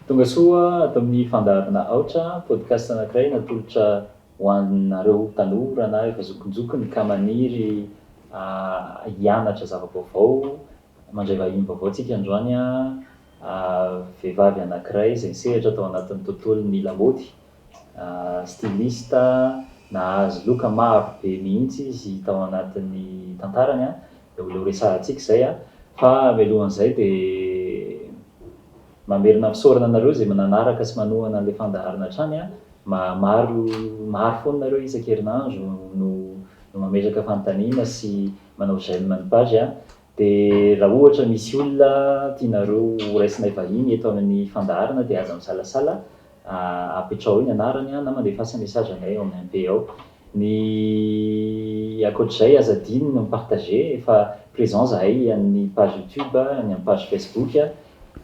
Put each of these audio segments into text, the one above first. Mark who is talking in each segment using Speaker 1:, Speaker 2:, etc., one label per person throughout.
Speaker 1: Tonga soa ato amin'ny fandaharana Aotra, podcast anankiray natolotra ho anareo tanora na efa zokinjokiny ka maniry hianatra zava-baovao. Mandray vahiny vaovao tsika androany, vehivavy anankiray izay nisehatra tao anatin'ny tontolon'ny lamaody, styliste, nahazo loka maro be mihitsy izy tao anatin'ny tantarany. Dia ho resahantsika izay fa mialohan'izay dia mamerina fisaorana anareo izay nanaraka sy manohana an'ilay fandaharana hatrany. Maro maro foana nareo isan-kerinandro no no mametraka fanontaniana sy manao j'aime ny page. Dia raha ohatra misy olona tianareo ho raisinay vahiny eto amin'ny fandaharana dia aza misalasala, apetraho eo ny anarany na mandefasa message anay ao amin'ny MP ao. Ny ankoatr'izay aza adino ny mi-partager, efa présent zahay amin'ny page youtube, ny amin'ny page facebook.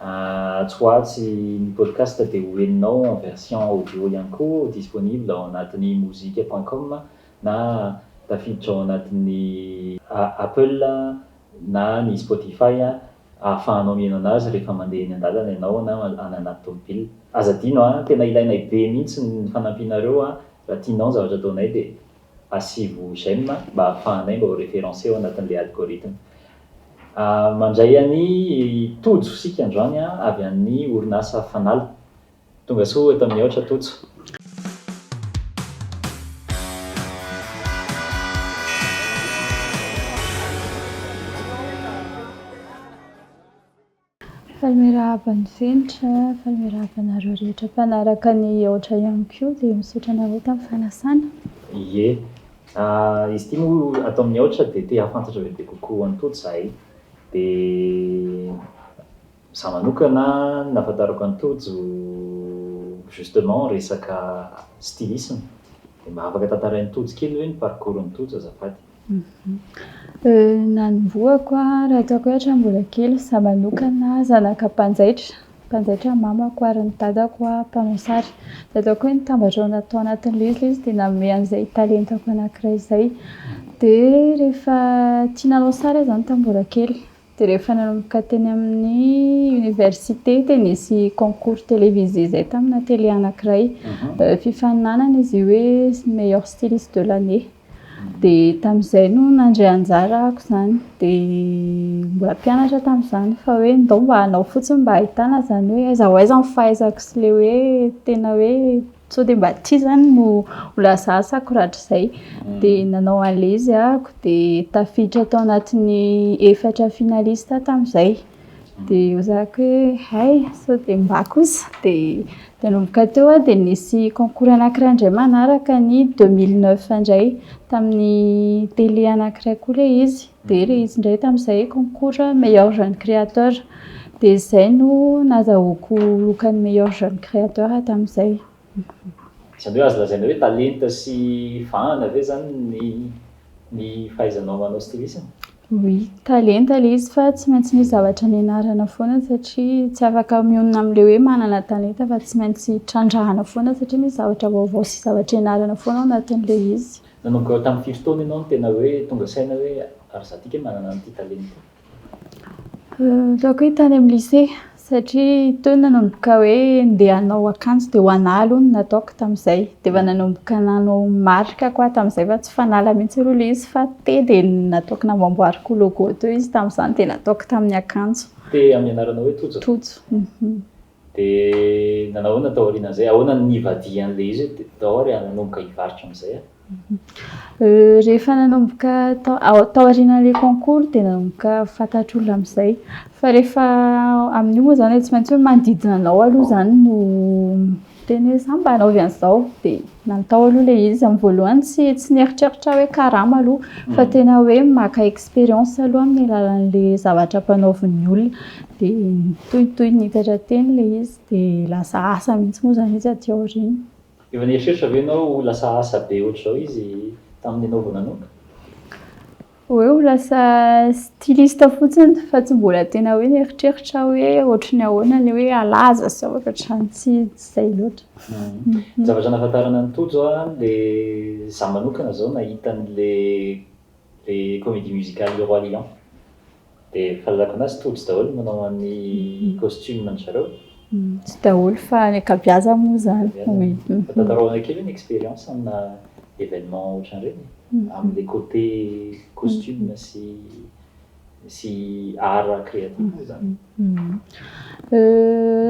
Speaker 1: Atsy ho atsy ny podcast dia ho henonao en version audio ihany koa, disponible ao anatin'ny mozika point com na tafiditra ao anatin'ny Apple na ny Spotify ahafahanao mihaino anazy rehefa mandeha eny an-dalana ianao na any anaty tomobile. Aza adino an, tena ilainay be mihitsy ny fanampianareo an, raha tianao ny zavatra ataonay dia asivo j'aime mba ahafahanay mba ho référencé ao anatin'ilay algorithme. Mandray an'i Tojo isika androany avy any orinasa Fanala. Tonga soa eto amin'ny Aotra Tojo.
Speaker 2: Faly miarahaba ny Fenitra, faly miarahaba anareo rehetra mpanaraka ny Aotra ihany koa dia misaotra anareo tamin'ny fanasana.
Speaker 1: Ie. Izy ity moa ato amin'ny Aotra dia te hahafantatra bebe kokoa an'i Tojo izahay. Dia Za manokana ny nahafantarako an'i Tojo justement resaka stylisme dia mba afaka tantarain'i Tojo kely ve ny parcours-n'i Tojo azafady?
Speaker 2: Nanombohako raha ataoko hoe hatramin'ny mbola kely, za manokana zanaka mpanjaitra, mpanjaitra ny mamako ary ny dadako mpanao sary. Dia ataoko hoe nitambatra tao anatin'ilay izy ilay izy dia nanome an'izay talentako anankiray izay. Dia rehefa tia nanao sary aho izany tamin'ny mbola kely. Dia rehefa nanomboka teny amin'ny université dia nisy concours télévisé izay tamina télé anankiray. Fifaninanana izy io hoe meilleur styliste de l'année. Dia tamin'izay no nandray anjara aho izany. Dia mbola mpianatra tamin'izany fa hoe ndao mba hanao fotsiny mba hahitana izany hoe aiza ho aiza ny fahaizako sy ilay hoe tena hoe Sao dia mba ity izany no ho lasa asako rahatrizay. Dia nanao an'ilay izy aho dia tafiditra tao anatin'ny efatra finaliste aho tamin'izay. Dia hoy za hoe hay sao dia mba kosa. Dia nanomboka teo aho dia nisy concours anankiray indray manaraka ny 2009 indray tamin'ny télé anankiray koa ilay izy. Dia ilay izy indray tamin'izay concours meilleur jeune créateur. Dia izay no nazahoako lokan'ny meilleur jeune créateur tamin'izay.
Speaker 1: Izany hoe azo lazaina hoe talenta sy vahana ve izany ny ny fahaizanao manao stylisme?
Speaker 2: Oui, talenta ilay izy fa tsy maintsy misy zavatra nianarana foana satria tsy afaka mionona amin'ilay hoe manana talenta fa tsy maintsy trandrahana foana satria misy zavatra vaovao sy zavatra ianarana foana ao anatin'ilay izy.
Speaker 1: Nanomboka tamin'ny firy taona ianao no tena hoe tonga saina hoe ary za ty kay manana an'ity talenta ity?
Speaker 2: Ataoko hoe tany amin'ny lycée satria teo no nanomboka hoe ndeha hanao akanjo dia ho anà aloha no nataoko tamin'izay. Dia efa nanomboka nanao marque koa aho tamin'izay fa tsy fanala mihitsy aloha ilay izy fa T dia nataoko namboamboariko logo teo izy tamin'izany dia nataoko tamin'ny akanjo.
Speaker 1: T amin'ny anaranao hoe Tojo?
Speaker 2: Tojo.
Speaker 1: Dia nanao ahoana tao aorianan'izay? Ahoana no nivadihan'ilay izy hoe tao ary nanomboka hivarotra amin'izay aho?
Speaker 2: Rehefa nanomboka tao aorianan'ilay concours dia nanomboka fantatr'olona amin'izay. Fa rehefa amin'io moa izany tsy maintsy hoe manodidina anao aloha izany no miteny hoe za mba hanaovy an'izao. Dia natao aloha ilay izy. Amin'ny voalohany tsy tsy nieritreritra hoe karama aloha fa tena hoe maka expérience aloha amin'ny alalan'ilay zavatra ampanaovin'ny olona. Dia nitohitohy nitatra teny ilay izy dia lasa asa mihitsy moa izany izy aty aoriana.
Speaker 1: Efa nieritreritra ve ianao ho lasa asa be ohatr'izao izy tamin'ny ianao vao nanomboka?
Speaker 2: Hoe ho lasa styliste fotsiny fa tsy mbola tena hoe nieritreritra aho hoe ohatry ny ahoana ilay hoe halaza sy ohatrohatr'izany, tsy izay loatra.
Speaker 1: Ny zavatra nahafantarana an'i Tojo an, dia izaho manokana izao nahita an'ilay ilay comédie musicale Le Roi Lion. Dia fahalalako anazy Tojo daholo no manao an'ny costume an-dry zareo.
Speaker 2: Tsy daholo fa ny ankabeazany moa izany. Oui.
Speaker 1: Fa tantarao anay kely hoe ny expérience amina événement ohatran'ireny e? Amin'ilay côté costume sy sy art créatif moa izany.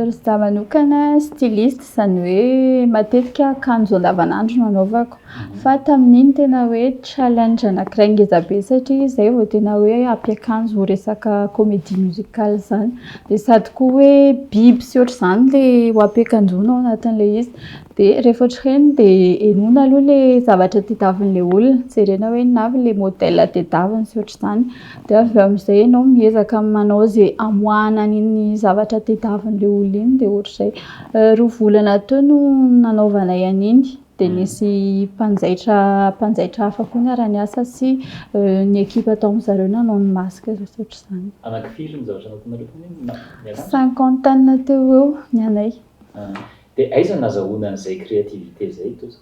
Speaker 2: Izaho manokana styliste, izany hoe matetika akanjo andavanandro no anaovako. Fa tamin'iny tena hoe challenge anankiray ngeza be satria izay vao tena hoe hampiakanjo resaka comédie musicale izany. Dia sady koa hoe biby sy ohatr'izany ilay ho ampiakanjoana ao anatin'ilay izy. Dia rehefa ohatr'ireny dia henoina aloha ilay zavatra tadiavin'ilay olona, jerena hoe inona avy ilay modèle tadiaviny sy ohatr'izany. Dia avy eo amin'izay ianao miezaka manao izay hamoahana an'iny zavatra tadiavin'ilay olona iny dia ohatr'izay. Roa volana teo no nanaovanay an'iny. Dia nisy mpanjaitra mpanjaitra hafa koa niara-niasa sy ny ekipa tao amin-dry zareo nanao ny masque sy ohatr'izany.
Speaker 1: Anaky firy ny zavatra nataonareo tamin'iny na ny akanjo?
Speaker 2: Cinquantaine teo ho eo ny anay.
Speaker 1: Dia aiza no nazahoana an'izay créativité izay Tojo?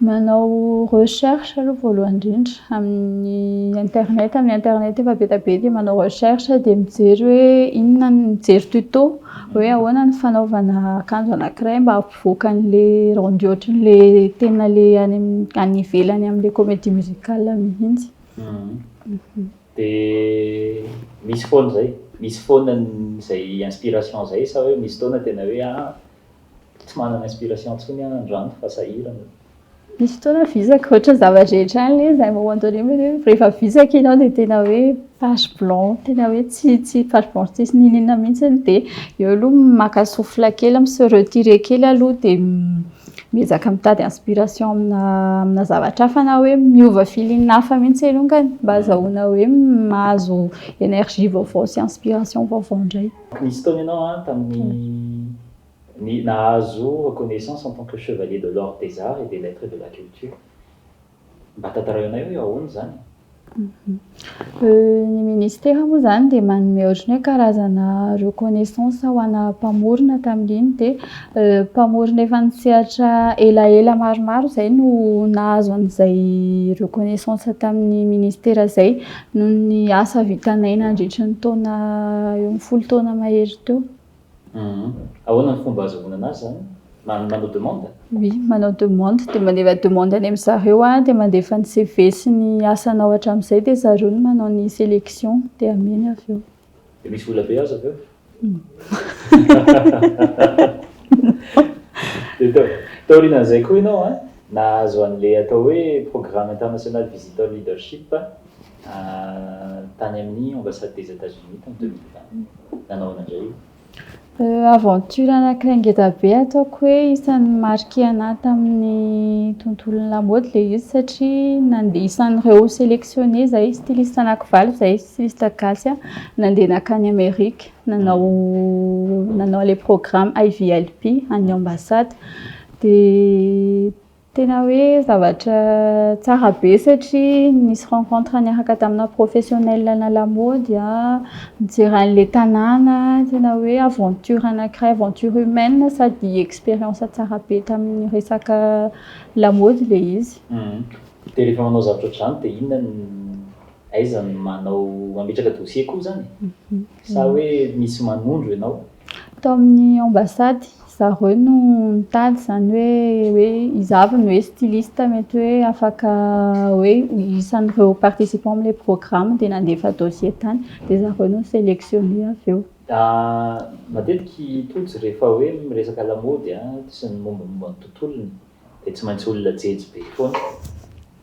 Speaker 2: Manao recherche aloha voalohany indrindra amin'ny internet, amin'ny internet efa be dia be dia manao recherche dia mijery hoe inona ny, mijery tuto hoe ahoana ny fanaovana akanjo anankiray mba hampivoaka an'ilay rendu ohatran'ilay tena ilay any any ivelany amin'ilay comédie musicale mihitsy.
Speaker 1: Dia misy foana izay, misy foana izay inspiration izay sa hoe misy fotoana tena hoe ah tsy manana inspiration intsony aho androany fa sahirana.
Speaker 2: Misy fotoana vizaka, ohatran'ny zava-drehetra any ilay izy, à un moment donné mety hoe rehefa vizaka ianao dia tena hoe page blanc, tena hoe tsy tsy page blanche tsisy n'inon'inona mihitsy dia eo aloha maka souffle kely, mi-se retirer kely aloha dia Miezaka mitady inspiration amina amina zavatra hafa na hoe miova feeling hafa mihitsy alongany mba azahoana hoe mahazo énergie vaovao sy inspiration vaovao indray.
Speaker 1: Nisy fotoana ianao an tamin'ny ny nahazo reconnaissance en tant que chevalier de l'ordre des arts et des lettres et de la culture. Mba tantaraio anay hoe ahoana izany?
Speaker 2: Ny ministera moa izany dia manome ohatran'ny hoe karazana reconnaissance ho ana mpamorona tamin'iny dia mpamorona efa nisehatra elaela maromaro izay no nahazo an'izay reconnaissance tamin'ny ministera izay noho ny asa vitanay nandritry ny taona eo amin'ny 10 taona mahery teo.
Speaker 1: Ahoana ny fomba azahoana anazy zany? Manao demande?
Speaker 2: Oui, manao demande, dia mandefa demande any amin-dry zareo an, dia mandefa ny CV sy ny asanao hatramin'izay dia zareo no manao ny sélection dia ameny avy eo.
Speaker 1: Dia misy vola be azo avy eo? Dia taorianan'izay koa ianao an, nahazo an'ilay atao hoe programme international visitor leadership tany amin'ny ambassade des Etats-Unis tamin'ny 2020. Nanao ahoana indray io?
Speaker 2: Aventure anankiray ngeda be ataoko hoe isan'ny ni-marquer anahy tamin'ny tontolon'ny lamaody ilay izy satria nandeha isan'ireo sélectionné izahay, styliste anankivalo izahay, styliste gasy nandeha nankany Amerika nanao nanao ilay programme IVLP an'ny ambassade dia Tena hoe zavatra tsara be satria nisy rencontre niaraka tamina professionnel ana lamaody a, nijery an'ilay tanàna, tena hoe aventure anankiray, aventure humaine sady expérience tsara be tamin'ny resaka lamaody ilay izy.
Speaker 1: Dia rehefa manao zavatra ohatr'izany dia inona no, aiza no manao, mametraka dossier koa izany e? Sa hoe misy manondro ianao?
Speaker 2: Tao amin'ny ambassade, zareo no nitady izany hoe hoe iza avy no hoe styliste mety hoe afaka hoe isan'ireo participants amin'ilay programme dia nandefa dossier tany dia zareo no ni-selectionner avy eo.
Speaker 1: Matetika i Tojo rehefa hoe miresaka lamaody sy ny mombamomba ny tontolony dia tsy maintsy olona jejo be foana.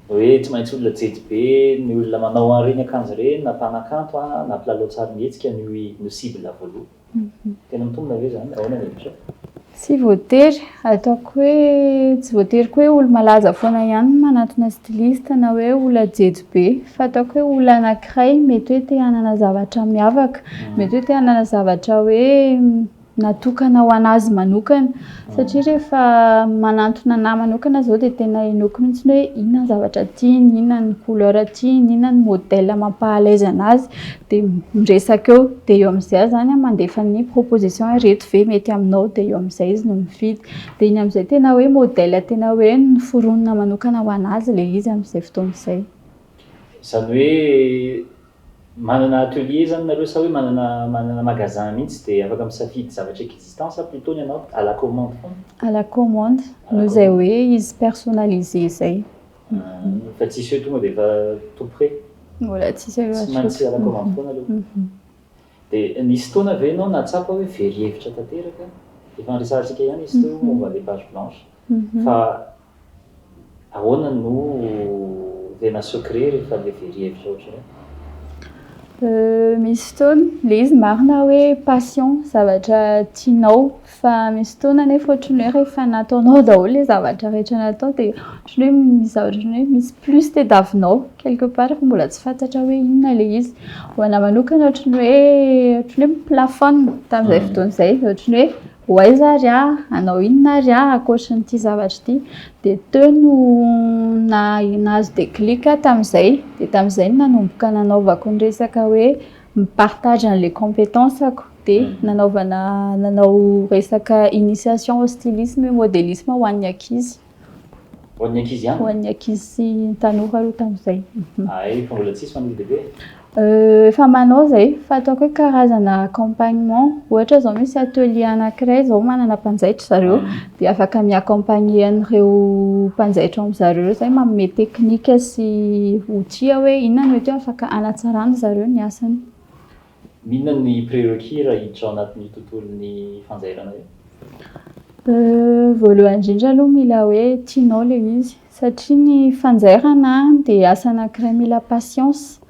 Speaker 1: Hoe tsy maintsy olona jejo be ny olona manao an'ireny akanjo ireny na mpanakanto na mpilalao sarimihetsika no no cible voalohany. Tena mitombina ve izany? Ahoana ny hevitrao?
Speaker 2: Tsy voatery. Ataoko hoe tsy voatery koa hoe olo-malaza foana ihany no manatona styliste na hoe olona jejo be fa ataoko hoe olona anankiray mety hoe te hanana zavatra miavaka, mety hoe te hanana zavatra hoe natokana ho an'azy manokana satria rehefa manantona anah manokana zao dia tena henoiko mihitsy hoe inona ny zavatra tiany, inona ny couleur tiany, inona ny modèle mampaha à l'aise an'azy dia miresaka eo dia eo amin'izay aho zany mandefa ny proposition hoe ireto ve mety aminao dia eo amin'izay izy no mifidy dia iny amin'izay tena hoe modèle tena hoe noforonina manokana ho an'azy ilay izy amin'izay fotoana izay.
Speaker 1: Izany hoe. Manana atelier zany nareo sa hoe manana magasin mihitsy dia afaka misafidy zavatra existant sa plutôt ny anao à la commande foana?
Speaker 2: À la commande, noho izay hoe izy personnalisé zay.
Speaker 1: Fa tsisy hoe tonga dia efa tout prêt?
Speaker 2: Mbola tsisy aloha.
Speaker 1: Tsy maintsy à la commande foana aloha. Dia nisy fotoana ve ianao nahatsapa hoe very hevitra tanteraka? Efa niresahantsika ihany izy teo momba ilay page blanche. Fa ahoana no tena secret rehefa ilay very hevitra ohatran'io?
Speaker 2: Misy fotoana, ilay izy marina hoe passion, zavatra tianao, fa misy fotoana nefa ohatran'ny hoe rehefa nataonao daholo ilay zavatra rehetra natao dia ohatran'ny hoe misy zavatra ohatran'ny hoe misy plus tadiavinao quelque part fa mbola tsy fantatra hoe inona ilay izy. Ho anahy manokana ohatran'ny hoe ohatran'ny hoe mi-plafonne tamin'izay fotoana izay, ohatran'ny hoe ho aiza ary aho, hanao inona ary aho ankoatran'ity zavatra ity. Dia teo no nahazo déclic aho tamin'izay, dia tamin'izay no nanomboka nanaovako ny resaka hoe mi-partage an'ilay compétence-ko, dia nanaovana nanao resaka initiation au stylisme et modélisme ho an'ny ankizy.
Speaker 1: Ho an'ny ankizy ihany?
Speaker 2: Ho an'ny ankizy sy ny tanora aloha tamin'izay.
Speaker 1: Ay, fa mbola tsisy ho an'ny olon-dehibe?
Speaker 2: Efa manao izay, fa ataoko hoe karazana accompagnement. Ohatra izao misy atelier anankiray izao manana mpanjaitra zareo, dia afaka mi-accompagner an'ireo mpanjaitra ao amin'zareo izay, manome teknika sy outil hoe inona no mety hoe afaka hanatsarana zareo ny asany.
Speaker 1: Inona ny prérequis raha hiditra ao anatin'io tontolon'ny fanjairana io?
Speaker 2: Voalohany indrindra aloha mila hoe tianao ilay izy, satria ny fanjairana dia asa anankiray mila patience.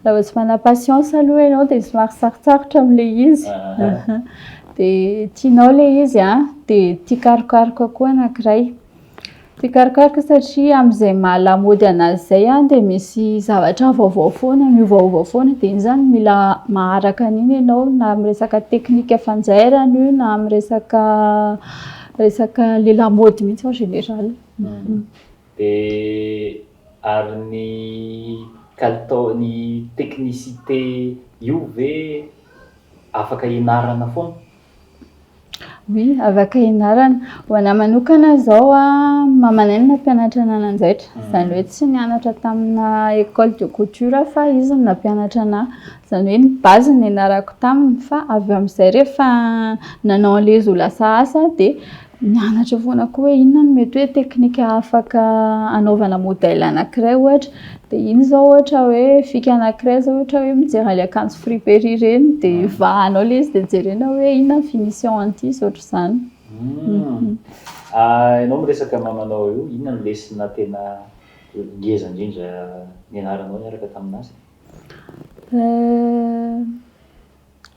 Speaker 2: Raha vao tsy manana patience aloha ianao dia somary sarotsarotra amin'ilay izy. Dia tianao ilay izy an, dia tia karokaroka koa anankiray. Tia karokaroka satria amin'izay maha lamaody anazy izay an, dia misy zavatra vaovao foana, miovaova foana, dia iny izany mila maharaka an'iny ianao na amin'ny resaka teknika fanjairana io na amin'ny resaka ilay lamaody mihitsy en général.
Speaker 1: Dia ary ny kalitao, ny technicité io ve afaka ianarana foana?
Speaker 2: Oui, afaka ianarana. Ho anahy manokana izao an, mamanay no nampianatra anahy nanjaitra. Izany hoe tsy nianatra tamina école de couture aho fa izy no nampianatra anahy. Izany hoe ny base no nianarako taminy fa avy eo amin'izay rehefa nanao an'ilay izy ho lasa asa aho dia nianatra foana koa hoe inona no mety hoe teknika afaka hanaovana modèle anankiray ohatra. Dia iny izao ohatra hoe fika anankiray izao ohatra hoe mijery an'ilay akanjo friperie ireny dia vahanao ilay izy dia jerena hoe inona ny finition an'ity sy ohatr'izany.
Speaker 1: Ianao miresaka mamanao io, inona ny lesona tena ngeza indrindra nianaranao niaraka tamin'azy?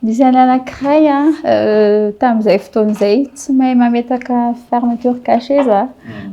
Speaker 2: Nisy an'ny anankiray an, tamin'izay fotoana izay tsy mahay mametaka fermeture cachée za.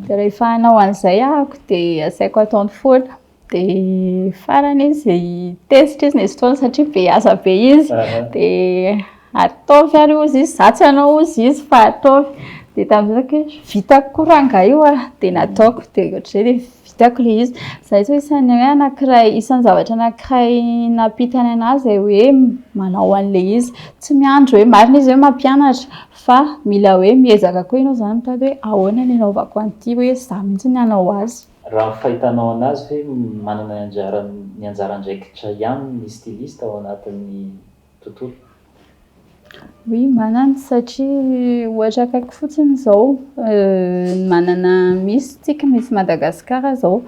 Speaker 2: Dia rehefa hanao an'izay ahako dia asaiko ataony foana. Dia farany izy tezitra izy nisy fotoana satria be asa be izy. Dia ataovy ary hozy izy, za tsy hanao hozy izy fa ataovy. Dia tamin'izay aho hoe vitako koa rangahy io a! Dia nataoko, dia ohatr'izay dia vitako ilay izy. Izay izao isan'ny hoe anankiray, isan'ny zavatra anankiray nampitany anahy izay hoe manao an'ilay izy. Tsy miandry hoe, marina izy hoe mampianatra fa mila hoe miezaka koa ianao izany mitady hoe ahoana ny hanaovako an'ity hoe izaho mihitsy no hanao azy.
Speaker 1: Raha ny fahitanao anazy ve manana ny anjara ny anjara andraikitra ihany ny styliste ao anatin'ny tontolo?
Speaker 2: Oui, manana satria ohatra akaiky fotsiny izao manana misy tsika misy Madagascar izao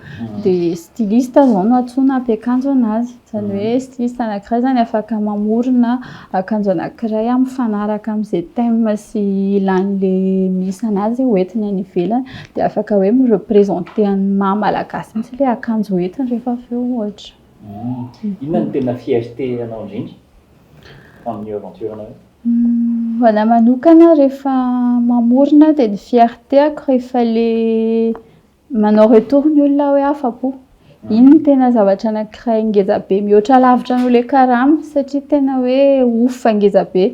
Speaker 2: dia styliste izao no antsoina hampiakanjo anazy, izany hoe styliste anankiray izany afaka mamorona akanjo anankiray mifanaraka amin'izay thème sy ilan'ilay misy anazy hoentiny any ivelany dia afaka hoe mi-représenter an'ny maha malagasy mihitsy ilay akanjo hoentiny rehefa avy eo ohatra.
Speaker 1: Inona no tena fierté anao indrindra tamin'io aventure anao io?
Speaker 2: Ho anahy manokana rehefa mamorona dia ny fierté-ako rehefa le manao retour ny olona hoe afa-po. Iny no tena zavatra anankiray ngeza be mihoatra lavitra noho ilay karama satria tena hoe ouf ngeza be.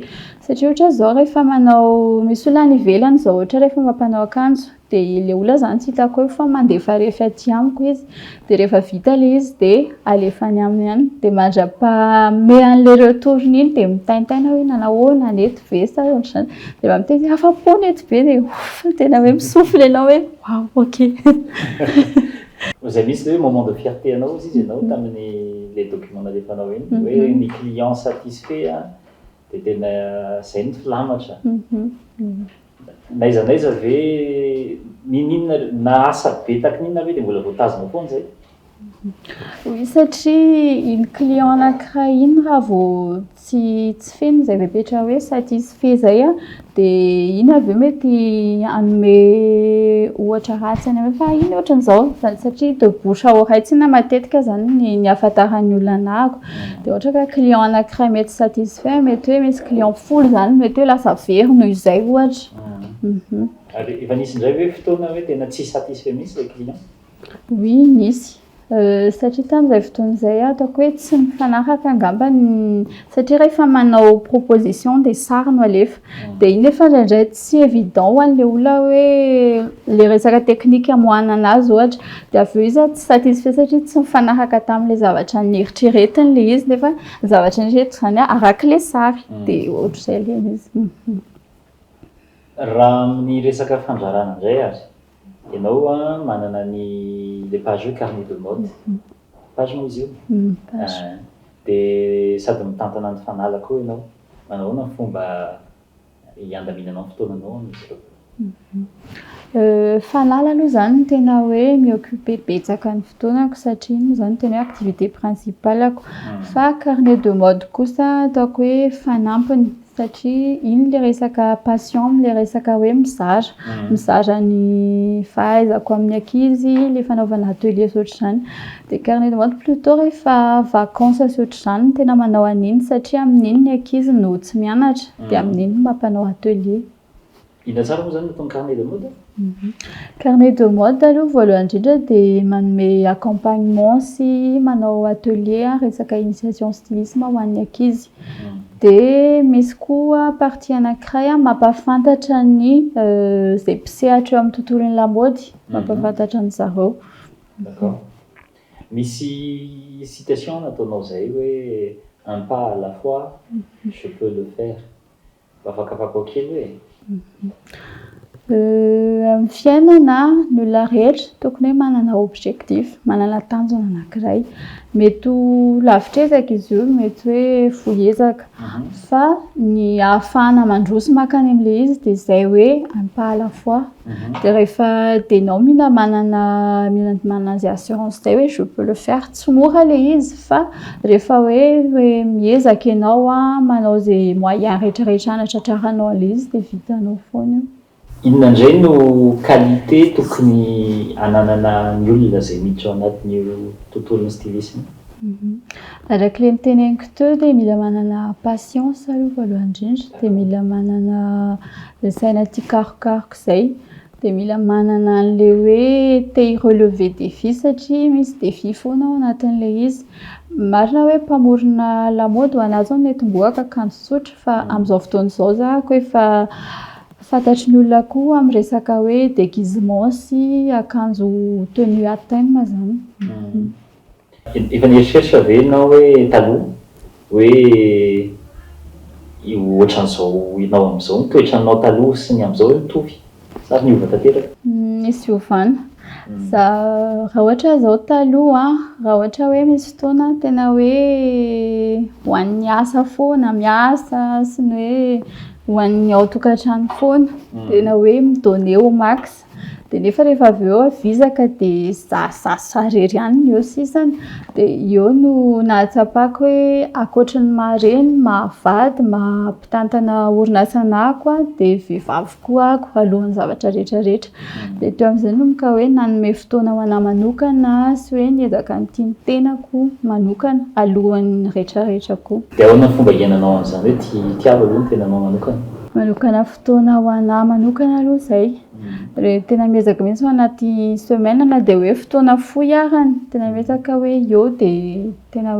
Speaker 2: Satria ohatra izao rehefa manao, misy olona any ivelany izao ohatra rehefa mampanao akanjo Dia ilay olona izany tsy hitako eo fa mandefa refy aty amiko izy. Dia rehefa vita ilay izy dia alefa any aminy any. Dia mandra-pahamehy an'ilay retour-ny iny dia mitaintaina hoe nanahoana, nety ve sa ohatr'izany. Dia rehefa miteny izy hoe afa-po nety be dia ouf, tena hoe mi-souffle ianao hoe waouh ok.
Speaker 1: Izay mihitsy ilay hoe moment de fierté anao hozy izy ianao tamin'ny. le document nalefanao iny hoe ny client satisfait a de tena zay ny filamatra. N'aiza n'aiza ve, nininona na asa be taky ninona ve, de mbola voatazona foana zay?
Speaker 2: Oui, satria iny client anankiray iny, raha vao tsy feno izay fepetra hoe satisfait zay a, de iny avy eo mety hanome ohatra ratsy any hoe fa iny ohatran'izao, satria de bouche à oreille tsinona matetika zany ny ahafantaran'ny olona anahako. De ohatra ka client anankiray mety satisfait, mety hoe misy client 10 zany mety hoe lasa very noho izay ohatra.
Speaker 1: Ary efa nisy indray hoe fotoana hoe tena tsy satisfait mihitsy le client?
Speaker 2: Oui, nisy. Satria tamin'izay fotoana izay ataoko hoe tsy mifanaraka angamba satria rehefa manao proposition de sary no alefa, de iny nefa indraindray tsy évident ho an'le olona hoe le resaka teknika amoahana anazy ohatra, de avy eo izy a tsy satisfait satria tsy mifanaraka tamin'le zavatra nieritreretiny le izy, nefa ny zavatra nieritreretiko zany a arak'le sary, de ohatr'izay le izy.
Speaker 1: Raha amin'ny resaka fandrarana indray ary ianao a manana ny le page hoe Carnet de mode, page moa izy io?
Speaker 2: Page.
Speaker 1: De sady mitantana ny Fanala koa ianao, manao ahoana ny fomba hiandaminanao ny fotoananao amin'izy ireo?
Speaker 2: Fanala aloha zany no tena hoe mi-occupe betsaka ny fotoanako, satria iny moa zany tena hoe activité principale-ko, fa Carnet de mode kosa ataoko hoe fanampiny, satria iny le resaka passion, am'le resaka hoe mizara ny fahaizako amin'ny ankizy, le fanaovana atelier sy ohatr'izany. De Carnet de mode plutôt rehefa vacances sy ohatr'izany no tena manao an'iny, satria amin'iny ny ankizy no tsy mianatra, de amin'iny no mampanao atelier.
Speaker 1: Inona tsara moa zany nataon'ny Carnet de mode?
Speaker 2: Carnet de mode aloha voalohany indrindra de manome accompagnement sy manao atelier resaka initiation stylisme ho an'ny ankizy. De misy koa partie anankiray a mampahafantatra ny zay mpisehatra eo amin'ny tontolon'ny lamaody, mampahafantatra an zareo.
Speaker 1: D'accord. Misy citation nataonao zay hoe "un pas à la fois, je peux le faire". Mba afakafakao kely hoe?
Speaker 2: Amin'ny fiainana, ny olona rehetra tokony hoe manana objectif, manana tanjona anankiray. Mety ho lavitra ezaka izy io, mety hoe fohy ezaka, fa ny ahafahana mandroso mankany amin'le izy de zay hoe un pas à la fois. De rehefa de ianao mila manana zay assurance zay hoe je peux le faire. Tsy mora le izy, fa rehefa hoe miezaka ianao a manao zay moyen rehetrarehetra hanatratraranao an'le izy, de vitanao foana io.
Speaker 1: Inona indray no qualité tokony ananana ny olona zay miditra ao anatin'io tontolon'ny stylisme?
Speaker 2: Arak'le niteneniko teo, de mila manana patience aloha voalohany indrindra, de mila manana le saina tia karokaroka izay, de mila manana an'le hoe te hi-relever défi, satria misy défi foana ao anatin'le izy. Marina hoe mpamorona lamaody ho anahy zao netombohako akanjo tsotra, fa amin'izao fotoana izao zahako efa fantatry ny olona koa amin'ny resaka hoe déguisement sy akanjo tenue à thème zany.
Speaker 1: Efa nieritreritra ve ianao hoe taloha hoe ohatran'izao ianao amin'izao ny toetranao taloha sy ny amin'izao hoe mitovy sa niova tanteraka?
Speaker 2: Nisy fiovana. Za raha ohatra zao taloha, raha ohatra hoe misy fotoana tena hoe ho an'ny asa foana, miasa sy ny hoe ho an'ny ao an-tokantrano foana, tena hoe mi-donner au max. De nefa rehefa avy eo vizaka de za za irery ihany ny eo sisany. De eo no nahatsapako hoe ankoatry ny maha reny, maha vady, maha mpitantana orinasa anahako a, de vehivavy koa aho alohan'ny zavatra rehetrarehetra. De teo amin'izay nanomboka hoe nanome fotoana ho anahy manokana sy hoe niezaka nitia ny tenako manokana alohan'ny rehetrarehetra koa.
Speaker 1: De ahoana ny fomba iainanao an'izany hoe tiavo aloha ny tenanao manokana?
Speaker 2: Manokana fotoana ho anahy manokana aloha izay. Re tena miezaka mihitsy ao anaty semaine, na dia hoe fotoana fohy arany, tena miezaka hoe eo de tena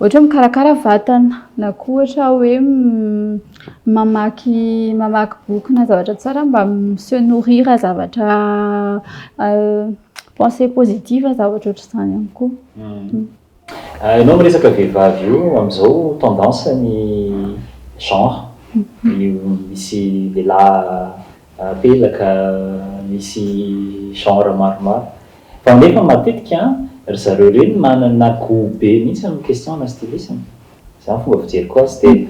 Speaker 2: ohatra hoe mikarakara vatana, na koa ohatra hoe mamaky boky na zavatra tsara mba mi-se nourrir zavatra pensée positive, zavatra ohatr'izany ihany koa.
Speaker 1: Ianao miresaka vehivavy io, amin'izao tendance ny genre io, misy lehilahy pelaka, misy genre maromaro, fa nefa matetika Ry zareo ireny manana goût be mihitsy amin'ny question na stylisme. Izany fomba fijeriko azy dia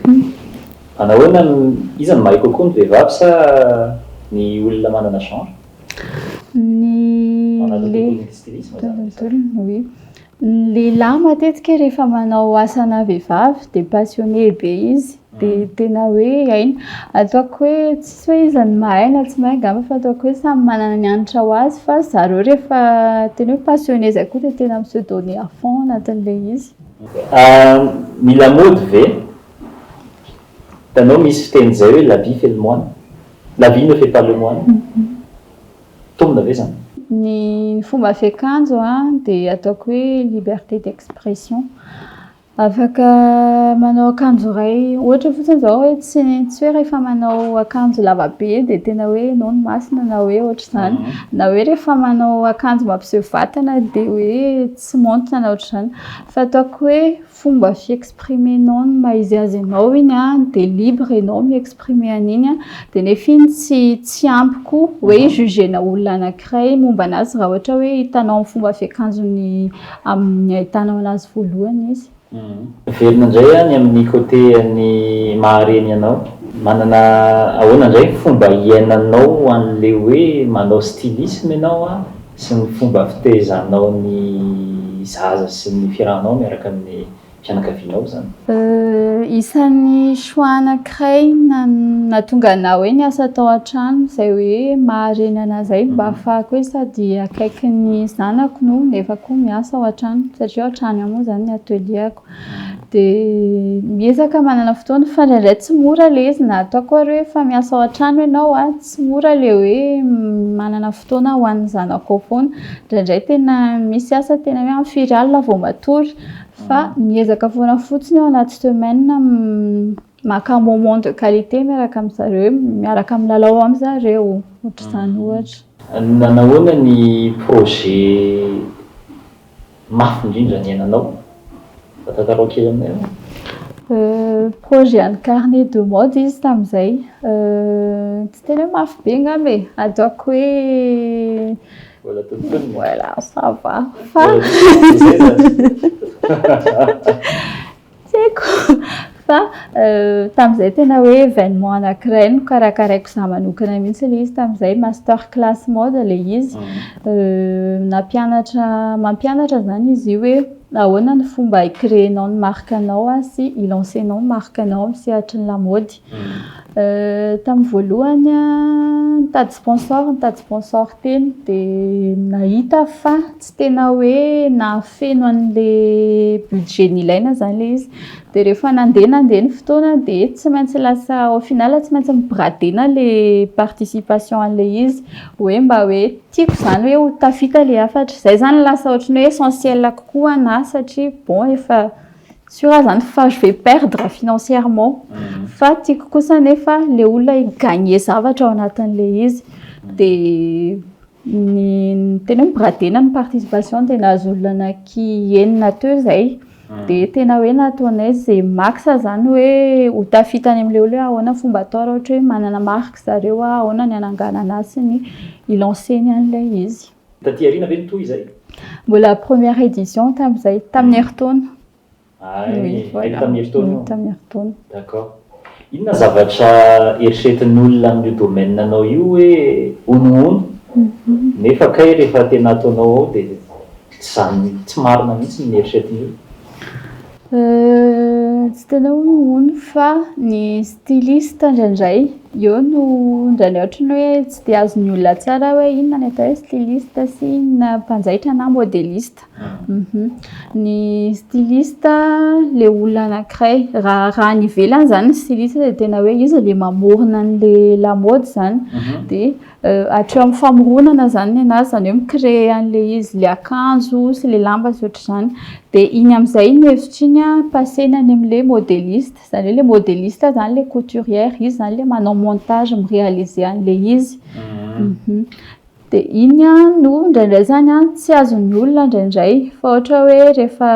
Speaker 1: manahoana no, iza no mahay kokoa ny vehivavy sa ny olona manana genre?
Speaker 2: Ny
Speaker 1: Ao anatin'ny
Speaker 2: le
Speaker 1: tontolon'ny stylisme izany resaka.
Speaker 2: tontolony, oui. Ny lehilahy matetika rehefa manao asana vehivavy dia passionné be izy dia tena hoe hainy. Ataoko hoe tsisy hoe iza no mahay na tsy mahay angamba fa ataoko hoe samy manana ny hanitra ho azy fa zareo rehefa tena hoe passionné zay koa dia tena mi-se donner à fond anatin'ilay izy.
Speaker 1: Ny lamaody ve? Hitanao misy fiteny izay hoe l'habit fait le moine, l'habit ne fait pas le moine. Mitombina ve izany?
Speaker 2: Ny fomba fiakanjo dia ataoko hoe liberté d'expression. Afaka manao akanjo iray, ohatra fotsiny izao hoe tsy tsy hoe rehefa manao akanjo lava be dia tena hoe ianao no masina na hoe ohatr'izany. Na hoe rehefa manao akanjo mampiseho vatana dia hoe tsy maontina na ohatr'izany. Fa ataoko hoe fomba fi-exprimer-nao ny maha izy azy anao iny an, dia libre ianao mi-exprimer an'iny an, dia nefa iny tsy tsy ampy koa hoe hi-juger-na olona anankiray momba an'azy raha ohatra hoe hitanao amin'ny fomba fiakanjony amin'ny ahitanao anazy voalohany izy.
Speaker 1: Miverina indray any amin'ny côté an'ny maha reny anao. Manana ahoana indray ny fomba iainanao an'le hoe manao stylisme ianao an, sy ny fomba fitaizanao ny zaza sy ny fiarahanao miaraka amin'ny fianakavianao izany?
Speaker 2: Isan'ny choix anankiray nahatonga anah hoe niasa tao an-trano izay hoe maha reny anah izay mba ahafahako hoe sady akaikin'ny zanako no nefa koa miasa ao an-trano satria ao an-trano ihany moa izany ny atelier-ko. Dia miezaka manana fotoana fa indraindray tsy mora ilay izy na ataoko ary hoe efa miasa ao an-trano ianao an, tsy mora ilay hoe manana fotoana ho an'ny zanakao foana. Indraindray tena misy asa tena hoe amin'ny firy alina vao matory fa miezaka foana fotsiny ao anaty semaine maka moment de qualité miaraka amin'zareo, miaraka milalao amin'zareo, ohatr'izany ohatra.
Speaker 1: Nanahoana ny projet mafy indrindra niainanao? Mba tantarao kely aminay hoe.
Speaker 2: Projet an'ny carnet de mode izy tamin'izay. Tsy tena hoe mafy be angamba e, ataoko hoe
Speaker 1: Mbola tonontonony.
Speaker 2: Voilà, ça va fa
Speaker 1: Mbola misy zay zany.
Speaker 2: Tsy haiko fa tamin'izay tena hoe événement anankiray nokarakaraiko izaho manokana mihitsy ilay izy tamin'izay, master class mode ilay izy. Nampianatra, mampianatra izany izy io hoe ahoana ny fomba hi-créer-nao ny marque-nao sy hi-lancer-nao ny marque-nao amin'ny sehatry ny lamaody. Tamin'ny voalohany nitady sponsor, nitady sponsor teny dia nahita fa tsy tena hoe nahafeno an'ilay budget nilaina izany ilay izy. Dia rehefa nandeha nandeha ny fotoana dia tsy maintsy lasa au final tsy maintsy mi-brader-na ilay participation an'ilay izy hoe mba hoe tiako izany hoe ho tafita ilay hafatra. Izay izany lasa ohatran'ny hoe essentiel kokoa anahy satria bon efa sûr aho izany fa je vais perdre financièrement fa tiako kosa nefa ilay olona hi-gagner zavatra ao anatin'ilay izy. Dia ny tena hoe mi-brader-na ny participation dia nahazo olona anaky enina teo izay. Dia tena hoe nataonay izay max izany hoe ho tafita any amin'ilay olona hoe ahoana ny fomba atao raha ohatra hoe manana marque zareo, ahoana ny hananganana azy sy ny hi-lancer-ny an'ilay izy.
Speaker 1: Taty aoriana ve nitohy izay?
Speaker 2: Mbola première édition tamin'izay, tamin'ny herintaona.
Speaker 1: Ay,
Speaker 2: Oui,
Speaker 1: ay
Speaker 2: voilà.
Speaker 1: tamin'ny herintaona io?
Speaker 2: Tamin'ny herintaona.
Speaker 1: D'accord. Inona zavatra eritreretin'olona amin'io domaine anao io hoe honohono nefa kay rehefa tena ataonao ao dia tsy zany, tsy marina mihitsy ny eritreretin'ny olona?
Speaker 2: Tsy tena honohono fa ny styliste indraindray eo no indraindray ohatran'ny hoe tsy dia azon'ny olona tsara hoe inona ny atao hoe styliste sy inona mpanjaitra na modeliste. Ny styliste ilay olona anankiray raha raha any ivelany izany ny styliste dia tena hoe izy ilay mamorona an'ilay lamaody izany dia hatreo amin'ny famoronana izany ny anazy, izany hoe mi-créer an'ilay izy, ilay akanjo sy ilay lamba sy ohatr'izany. Dia iny amin'izay iny hevitra iny an, passer-na any amin'ilay modeliste, izany hoe ilay modeliste izany ilay couturière, izy izany ilay manao montage, mi-réaliser an'ilay izy. Dia iny no indraindray izany an, tsy azon'ny olona indraindray. Fa ohatra hoe rehefa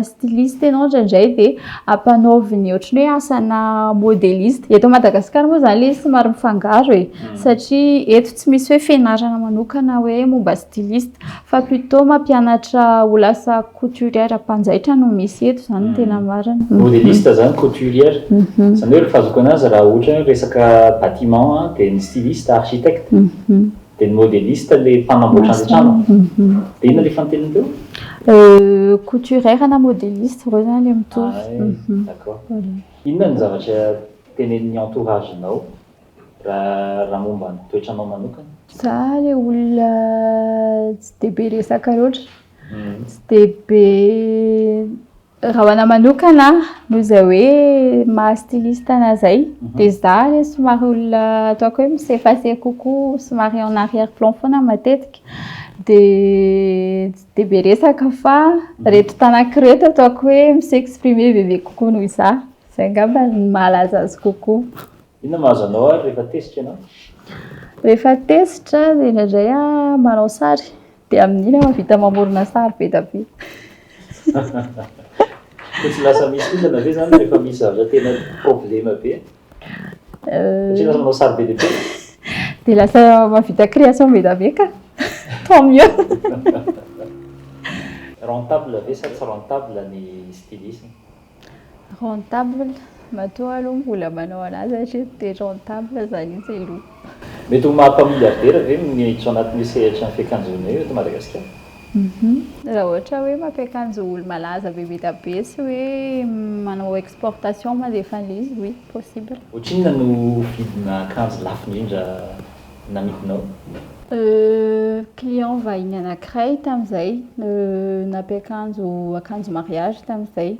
Speaker 2: styliste ianao indraindray dia ampanaoviny ohatran'ny hoe asana modeliste. Eto Madagasikara moa izany ilay izy somary mifangaro e. Satria eto tsy misy hoe fianarana manokana hoe momba styliste fa plutôt mampianatra ho lasa couturière mpanjaitra no misy eto izany no tena marina.
Speaker 1: Modeliste izany couturière. Izany hoe ny fahazoako anazy raha ohatra hoe resaka bâtiment dia ny styliste architecte, dia ny modeliste ilay mpanamboatra an'ilay trano. Dia inona ilay fanontaniana teo?
Speaker 2: Couturière na modeliste ireo izany ilay mitovy.
Speaker 1: Ah, d'accord. Inona ny zavatra tenenin'ny entourage-nao Raha momba ny toetranao manokana?
Speaker 2: Za le olona tsy de be resaka loatra, tsy de be, raha ho anahy manokana noho izay hoe maha styliste anahy zay de za le somary olona ataoko hoe mi-s'effacer kokoa, somary en arrière plan foana matetika, de tsy de be resaka fa reto tanako reto ataoko hoe mi-s'exprimer bebe kokoa noho izaho, zay angamba no mahalaza azy kokoa.
Speaker 1: Inona mahazo anao ary rehefa tezitra ianao?
Speaker 2: Rehefa tezitra dia indraindray aho manao sary, dia amin'iny aho mahavita mamorona sary be dia be.
Speaker 1: Koa tsy lasa misy olana ve izany rehefa misy zavatra tena problema be? Satria lasa manao sary be dia be?
Speaker 2: Dia lasa mahavita création be dia be ka! Tant mieux!
Speaker 1: Rentable ve sa tsy rentable ny stylisme?
Speaker 2: Rentable, matoa aloha mbola manao anazy hatreto dia rentable zany izy aloha.
Speaker 1: Mety ho maha mpamiliardera ve ny miditra ao anatin'io sehatry ny fiakanjoana io eto Madagasikara?
Speaker 2: Raha ohatra hoe mampiakanjo olo-malaza be be da be sy hoe manao exportation mandefa an'ilay izy, oui, possible.
Speaker 1: Ohatrinona no vidina akanjo lafo indrindra namidinao?
Speaker 2: Client vahiny anankiray tamin'izay, nampiakanjo akanjo mariage tamin'izay.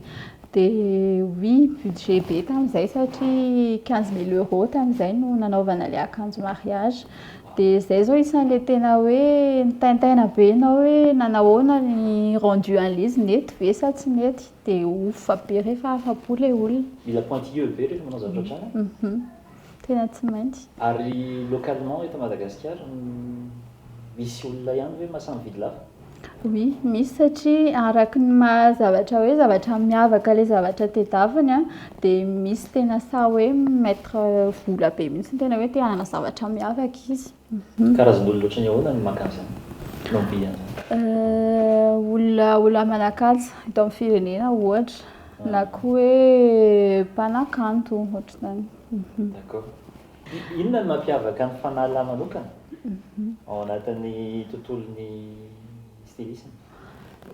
Speaker 2: Dia oui, budget be tamin'izay satria 15 mille euros tamin'izay no nanaovana ilay akanjo mariage. Dia izay izao isan'ilay tena hoe nitaintaina be ianao hoe nanahoana ny rendu an'ilay izy, nety ve sa tsy nety? Dia ouf be rehefa afa-po ilay olona.
Speaker 1: Mila pointilleux be rehefa manao zavatra ohatr'izany an?
Speaker 2: Tena tsy maintsy.
Speaker 1: Ary localement eto Madagasikara misy olona ihany ve mahasahy mividy lafo?
Speaker 2: Oui, misy satria araky ny maha zavatra hoe zavatra miavaka ilay zavatra tedaviny an, dia misy tena sahy hoe mi-mettre vola be mihitsy tena hoe te hanana zavatra miavaka izy.
Speaker 1: Karazan'olona ohatran'ny ahoana no maka an'izany? No mividy an'izany?
Speaker 2: Olona olona manan-kaja eto amin'ny firenena ohatra, na koa hoe mpanakanto ohatr'izany.
Speaker 1: D'accord. Inona no mampiavaka ny Fanala manokana ao anatin'ny tontolon'ny stylisme?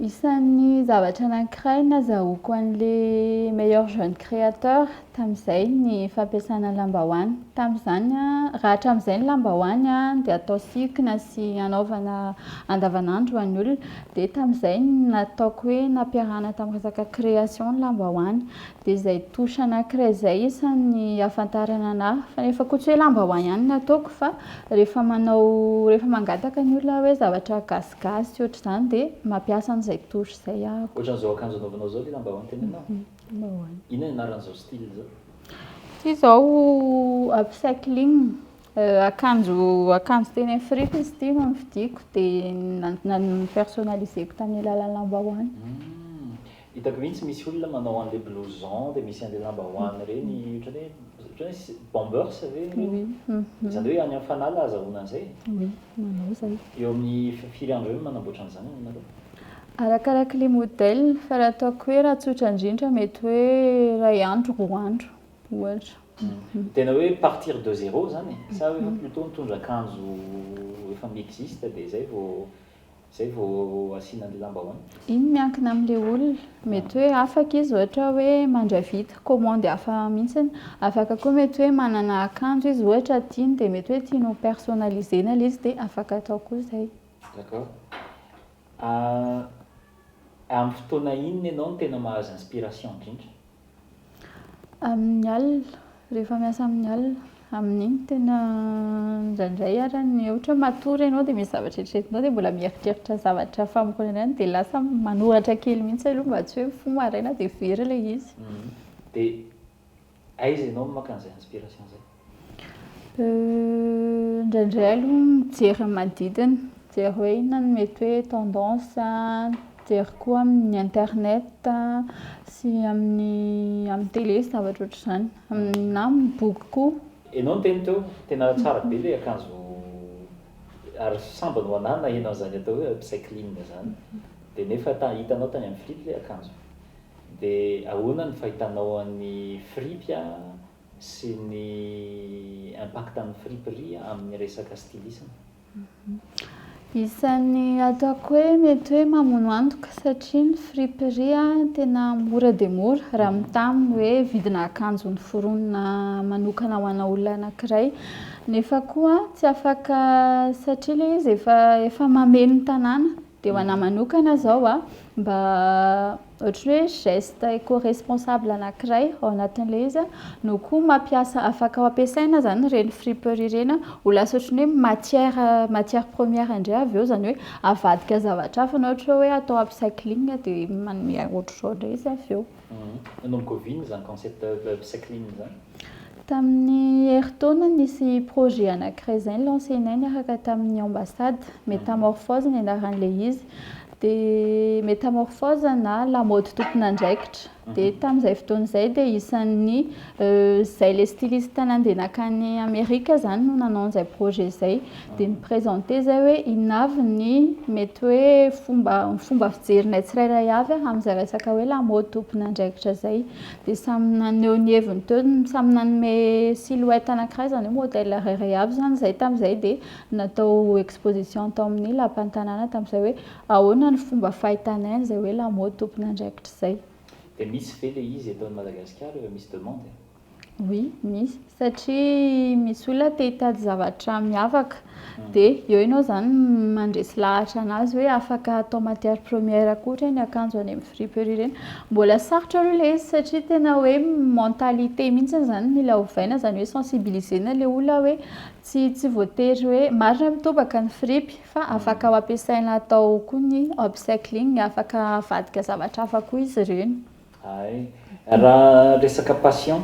Speaker 2: Isan'ny zavatra anankiray nazahoako an'ilay meilleur jeune créateur tamin'izay ny fampiasana ny lambahoany. Tamin'izany, raha hatramin'izay ny lambahoany dia atao sikina sy anaovana andavanandro ho an'ny olona. Dia tamin'izay nataoko hoe nampiarahana tamin'ny resaka création ny lambahoany. Dia izay touche anankiray izay isan'ny ahafantarana anà. Fa nefa koa tsy hoe lambahoany ihany no ataoko fa rehefa manao, rehefa mangataka ny olona hoe zavatra gasigasy ohatr'izany dia mampiasa an'izay touche izay aho.
Speaker 1: Ohatran'izao akanjo anaovanao izao ilay lambahoany teneninao?
Speaker 2: Lambahoany.
Speaker 1: Inona ny anaran'izao style izao?
Speaker 2: Ity izao upcycling, akanjo akanjo teny amin'ny fripy izy ity no novidiako dia ni-personnaliser-ko tamin'ny alalan'ny lambahoany.
Speaker 1: Hitako mihitsy misy olona manao an'ilay blouson dia misy an'ilay lambahoany ireny ohatran'ny hoe ohatran'ny hoe bombers ve ireny?
Speaker 2: Oui.
Speaker 1: Izany hoe any amin'ny fanala azahoana an'izay?
Speaker 2: Oui, manao izay.
Speaker 1: Eo amin'ny firy andro eo no manamboatra an'izany ianareo?
Speaker 2: Arakarak'ilay modèle, fa raha ataoko hoe raha tsotra indrindra mety hoe iray andro, roa andro ohatra.
Speaker 1: Tena hoe partir de zéro izany e? Sa hoe plutôt mitondra akanjo efa mi-existe dia izay vao Zay vao asiana ny lambahoany.
Speaker 2: Iny miankina amin'ilay olona. Mety hoe afaka izy ohatra hoe mandray vita, commande hafa mihitsy. Afaka koa mety hoe manana akanjo izy ohatra tiany dia mety hoe tiany ho personnaliser-na ilay izy dia afaka atao koa izay.
Speaker 1: D'accord. Amin'ny fotoana inona ianao no tena mahazo inspiration indrindra?
Speaker 2: Amin'ny alina, rehefa miasa amin'ny alina. Amin'iny tena indraindray ary ny ohatra hoe matory ianao dia misy zavatra eritreretinao dia mbola mieritreritra zavatra famoronana ihany dia lasa manoratra kely mihitsy aloha mba tsy hoe mifoha maraina dia very ilay izy.
Speaker 1: Dia aiza ianao no maka an'izay inspiration izay?
Speaker 2: Indraindray aloha mijery ny manodidina. Mijery hoe inona no mety hoe tendance, mijery koa amin'ny internet sy amin'ny amin'ny télé sy zavatra ohatr'izany, na amin'ny boky koa.
Speaker 1: Ianao niteny teo, tena tsara be ilay akanjo ary sambany ho anah naheno an'izany atao hoe upcycling izany. Dia nefa hitanao tany amin'ny fripy ilay akanjo. Dia ahoana ny fahitanao an'ny fripy sy ny impact an'ny friperie amin'ny resaka stylisme?
Speaker 2: Isan'ny ataoko hoe mety hoe mamono antoka satria ny friperie tena mora dia mora raha mitaha amin'ny hoe vidina akanjo noforonina manokana ho ana olona anankiray. Nefa koa tsy afaka satria ilay izy efa efa mameno ny tanàna. Dia ho anà manokana izao a, mba ohatran'ny hoe geste éco-responsable anankiray ao anatin'ilay izy a, no koa mampiasa, afaka ho ampiasaina izany ireny friperie ireny ho lasa ohatran'ny hoe matière, matière première indray avy eo, izany hoe avadika zavatra hafa na ohatra hoe atao upcycling dia manome ohatr'izao indray izy avy eo.
Speaker 1: Nanomboka oviana izany concept upcycling izany?
Speaker 2: Tamin'ny herintaona nisy projet anankiray izay ni-lancer-nay niaraka tamin'ny ambassade, Métamorphose ny anaran'ilay izy. Dia Métamorphose na lamaody tompon'andraikitra. Dia tamin'izay fotoana izay dia isan'ny izay ilay styliste nandeha nankany Amerika izany no nanao an'izay projet izay. Dia ni-présenter izay hoe inona avy ny mety hoe fomba fomba fijerinay tsirairay avy amin'izay resaka hoe lamaody tompon'andraikitra izay. Dia samy naneho ny heviny teo, samy nanome silhouette anankiray izany hoe modèle iray avy izany izahay tamin'izay dia natao exposition tao amin'ny lapan'ny tanàna tamin'izay hoe ahoana ny fomba fahitanay an'izay hoe lamaody tompon'andraikitra izay.
Speaker 1: Dia misy ve ilay izy eto Madagasikara efa misy demande?
Speaker 2: Oui, misy. Satria misy olona te hitady zavatra miavaka dia eo ianao izany mandresy lahatra an'azy hoe afaka atao matière première koa ireny akanjo any amin'ny friperie ireny. Mbola sarotra aloha ilay izy satria tena hoe mentalité mihitsy izany mila ovaina, izany hoe sensibiliser-na ilay olona hoe tsy tsy voatery hoe, marina hoe mitobaka ny fripy fa afaka ho ampiasaina atao koa ny upcycling, afaka avadika zavatra hafa koa izy ireny.
Speaker 1: Hay. Raha resaka passion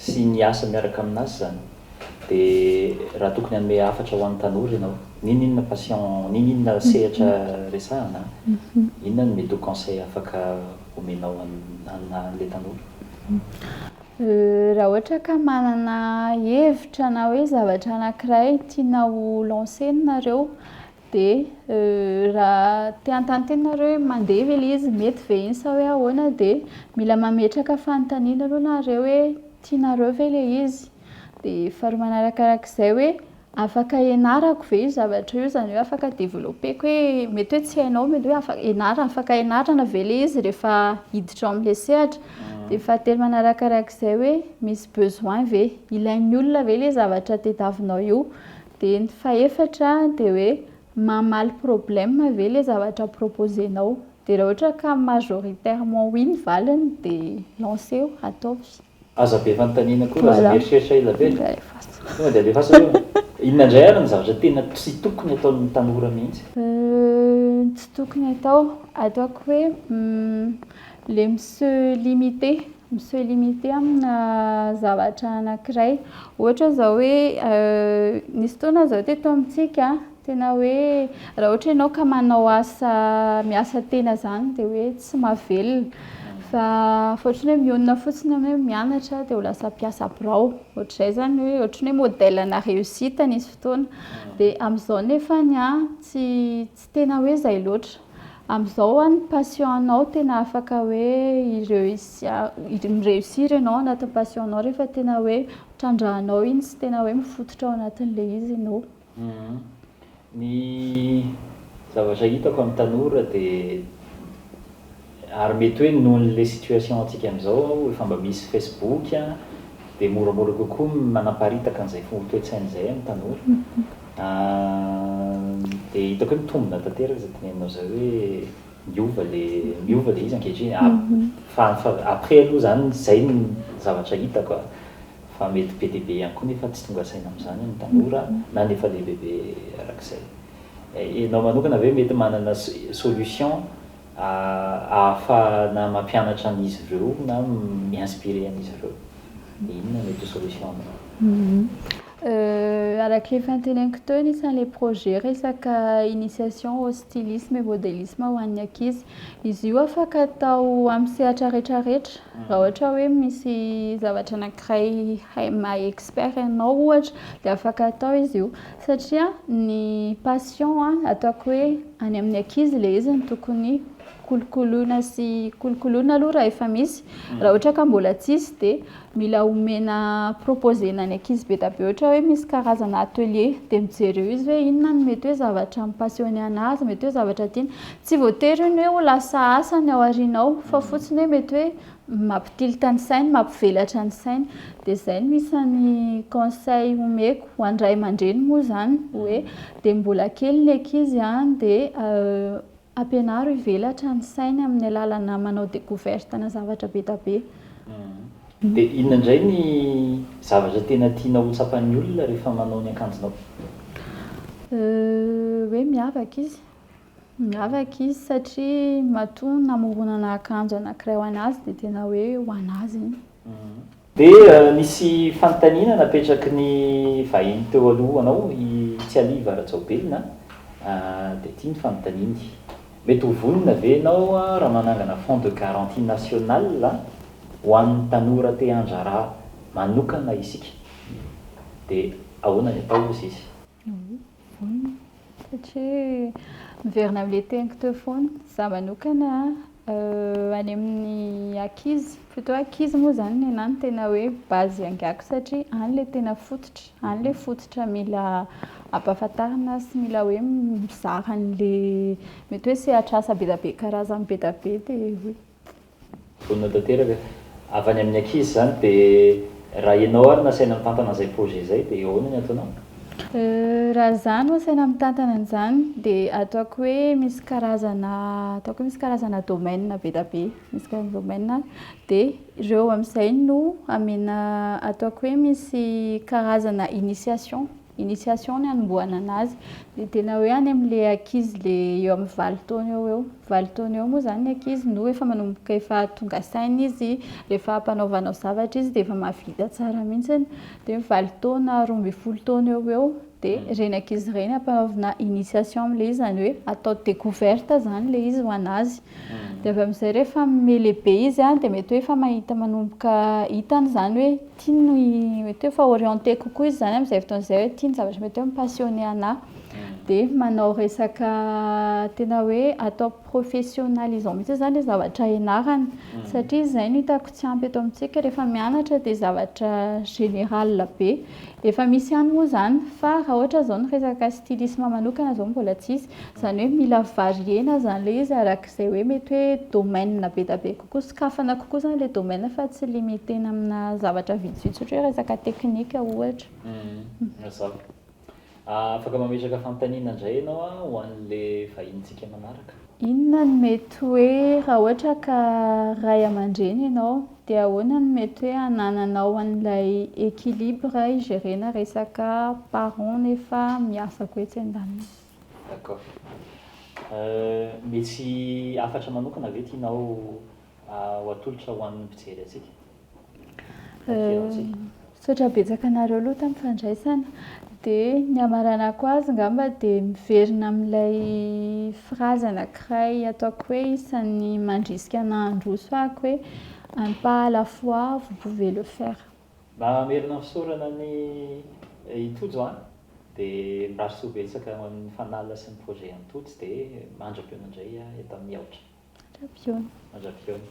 Speaker 1: sy ny asa miaraka aminazy izany dia raha tokony hanome hafatra ho an'ny tanora ianao, n'inon'inona passion, n'inon'inona sehatra resahana, inona no mety ho conseil afaka omenao an'ilay tanora?
Speaker 2: Raha ohatra ka manana hevitra na hoe zavatra anankiray tiana ho lancer-na nareo Dia raha te hanontany tena nareo hoe mandeha ve ilay izy, mety ve iny sa hoe ahoana dia mila mametraka fanontaniana aloha nareo hoe tianareo ve ilay izy? Dia faharoa manarakarak'izay hoe afaka ianarako ve io zavatra io, izany hoe afaka developper-ko hoe mety hoe tsy hainao mety hoe afaka ianarana, afaka ianarana ve ilay izy rehefa hiditra ao amin'ilay sehatra? Dia fahatelo manarakarak'izay hoe misy besoin ve? Ilain'ny olona ve ilay zavatra tadiavinao io? Dia ny fahefatra dia hoe mamaly problème ve ilay zavatra proposer-nao? Dia raha ohatra ka majoritairement oui ny valiny dia lancer-o, ataovy.
Speaker 1: Aza be fanontaniana koa raha aza mieritreritra ela be. Tonga dia alefaso aloha. Inona indray ary ny zavatra tena tsy tokony ataon'ny tanora mihitsy?
Speaker 2: Tsy tokony atao, ataoko hoe Le mi-se limiter, mi-se limiter amina zavatra anankiray. Ohatra izao hoe nisy fotoana izao teto amintsika tena hoe raha ohatra ianao ka manao asa miasa tena izany dia hoe tsy mahavelona. Fa fa ohatran'ny hoe mionona fotsiny amin'ny hoe mianatra dia ho lasa mpiasa birao. Ohatr'izay izany hoe ohatran'ny hoe modèle-na réussite nisy fotoana. Dia amin'izao nefany an, tsy tsy tena hoe izay loatra. Amin'izao an ny passion anao tena afaka hoe mi-reussir ianao anatin'ny passion anao rehefa tena hoe trandrahanao iny sy tena hoe mifototra ao anatin'ilay izy ianao.
Speaker 1: Ny zavatra hitako amin'ny tanora dia ary mety hoe noho an'ilay situation antsika amin'izao efa mba misy facebook dia moramora kokoa ny manaparitaka an'izay toe-tsaina izay amin'ny tanora. Dia hitako hoe mitombina tanteraka izay teneninao izay hoe miova ilay miova ilay izy ankehitriny. Fa après aloha izany izay ny zavatra hitako a, fa mety be dia be ihany koa nefa tsy tonga saina amin'izany ny tanora na ny efa lehibebe arak'izay. Ianao manokana ve mety manana solution ahafahana mampianatra an'izy ireo na mi-inspirer an'izy ireo? Dia inona mety ho solution-nao?
Speaker 2: Araka ilay efa noteneniko teo, anisan'ilay projet resaka initiation au stylisme et modélisme ho an'ny ankizy. Izy io afaka atao amin'ny sehatra rehetrarehetra. Raha ohatra hoe misy zavatra anankiray hay maha expert anao ohatra dia afaka atao izy io. Satria ny passion ataoko hoe any amin'ny ankizy ilay izy no tokony kolokoloina sy kolokoloina aloha raha efa misy. Raha ohatra ka mbola tsisy dia mila omena proposer-na ny ankizy be dia be ohatra hoe misy karazana atelier dia mijery eo izy hoe inona no mety hoe zavatra mi-passionner an'azy, mety hoe zavatra tiany. Tsy voatery io ny hoe ho lasa asa ny ao aoriana ao fa fotsiny hoe mety hoe mampitilita ny sainy, mampivelatra ny sainy. Dia izay no isan'ny conseil omeko ho an'ny ray aman-dreny moa izany hoe dia mbola kely ny ankizy an dia ampianaro hivelatra ny sainy amin'ny alalana manao découverte-na zavatra be dia be.
Speaker 1: Dia inona indray ny zavatra tena tianao ho tsapan'ny olona rehefa manao ny akanjonao?
Speaker 2: Hoe miavaka izy. Miavaka izy satria matoa namoronana akanjo anankiray ho an'azy dia tena hoe ho an'azy iny.
Speaker 1: Dia nisy fanontaniana napetraky ny vahiny teo alohanao, i Tsialiva Rajaobelina, dia ity ny fanontaniany, Mety ho vonona ve ianao raha manangana fonds de garantie national ho an'ny tanora te handraharaha manokana isika? Dia ahoana ny atao hozy izy?
Speaker 2: Oui, vonona. Satria miverina amin'ilay teniko teo foana, izaho manokana any amin'ny ankizy, plutôt ankizy moa izany ny anahy no tena hoe base iangako satria any ilay tena fototra, any ilay fototra mila ampahafantarina sy mila hoe mizara an'ilay mety hoe sehatr'asa be dia be karazany be dia be dia oui.
Speaker 1: Vonona tanteraka. Avy any amin'ny ankizy izany dia raha ianao ary no asaina mitantana an'izay projet izay dia ahoana ny ataonao?
Speaker 2: Raha izaho no asaina mitantana an'izany dia ataoko hoe misy karazana ataoko hoe misy karazana domaine be dia be, misy karazana domaine dia ireo amin'izay no amena ataoko hoe misy karazana initiation. Initiation ny hanombohana anazy. Dia tena hoe any amin'ilay ankizy ilay eo amin'ny 8 taona eo ho eo. 8 taona eo moa izany ny ankizy no efa manomboka efa tonga saina izy, rehefa ampanaovanao zavatra izy dia efa mahavita tsara mihitsy. Dia 8 taona, 12 taona eo ho eo dia ireny ankizy ireny ampanaovina initiation amin'ilay izy, izany hoe atao découverte izany ilay izy ho an'azy. Dia avy amin'izay rehefa mihalehibe izy dia mety hoe efa mahita manomboka hitany izany hoe tiany mety hoe efa orienté kokoa izy izany amin'izay fotoana izay hoe tia ny zavatra mety hoe mi-passionner an'ahy. Dia manao resaka tena hoe atao professionnalisant mihitsy izany ilay zavatra ianarana. Satria izay no hitako tsy ampy eto amintsika rehefa mianatra dia zavatra général be. Efa misy ihany moa izany fa raha ohatra izao ny resaka stylisme manokana izao mbola tsisy. Izany hoe mila varier-na izany ilay izy arak'izay hoe mety hoe domaine be dia be kokoa, sokafana kokoa izany ilay domaine fa tsy limiter-na amina zavatra vitsivitsy ohatra hoe resaka teknika ohatra.
Speaker 1: Mazava. Afaka mametraka fanontaniana indray ianao ho an'ilay vahinintsika manaraka.
Speaker 2: Inona no mety hoe raha ohatra ka ray aman-dreny ianao dia ahoana no mety hoe hanananao an'ilay équilibre hi-gérer-na resaka parents nefa miasa koa etsy andaniny?
Speaker 1: D'accord. Misy hafatra manokana ve tianao ho atolotra ho an'ny mpijery antsika?
Speaker 2: Misaotra betsaka anareo aloha tamin'ny fandraisana. Dia ny hamaranako azy angamba dia miverina amin'ilay phrase anankiray ataoko hoe isan'ny mandrisika anà handroso ahako hoe un pas à la fois vous pouvez le faire.
Speaker 1: Mamerina fisaorana an'i i Tojo an! Dia mirary soa betsaka ho an'ny Fanala sy ny projet an'i Tojo dia mandra-pihaona indray eto amin'ny Aotra.
Speaker 2: Mandra-pihaona.
Speaker 1: Mandra-pihaona.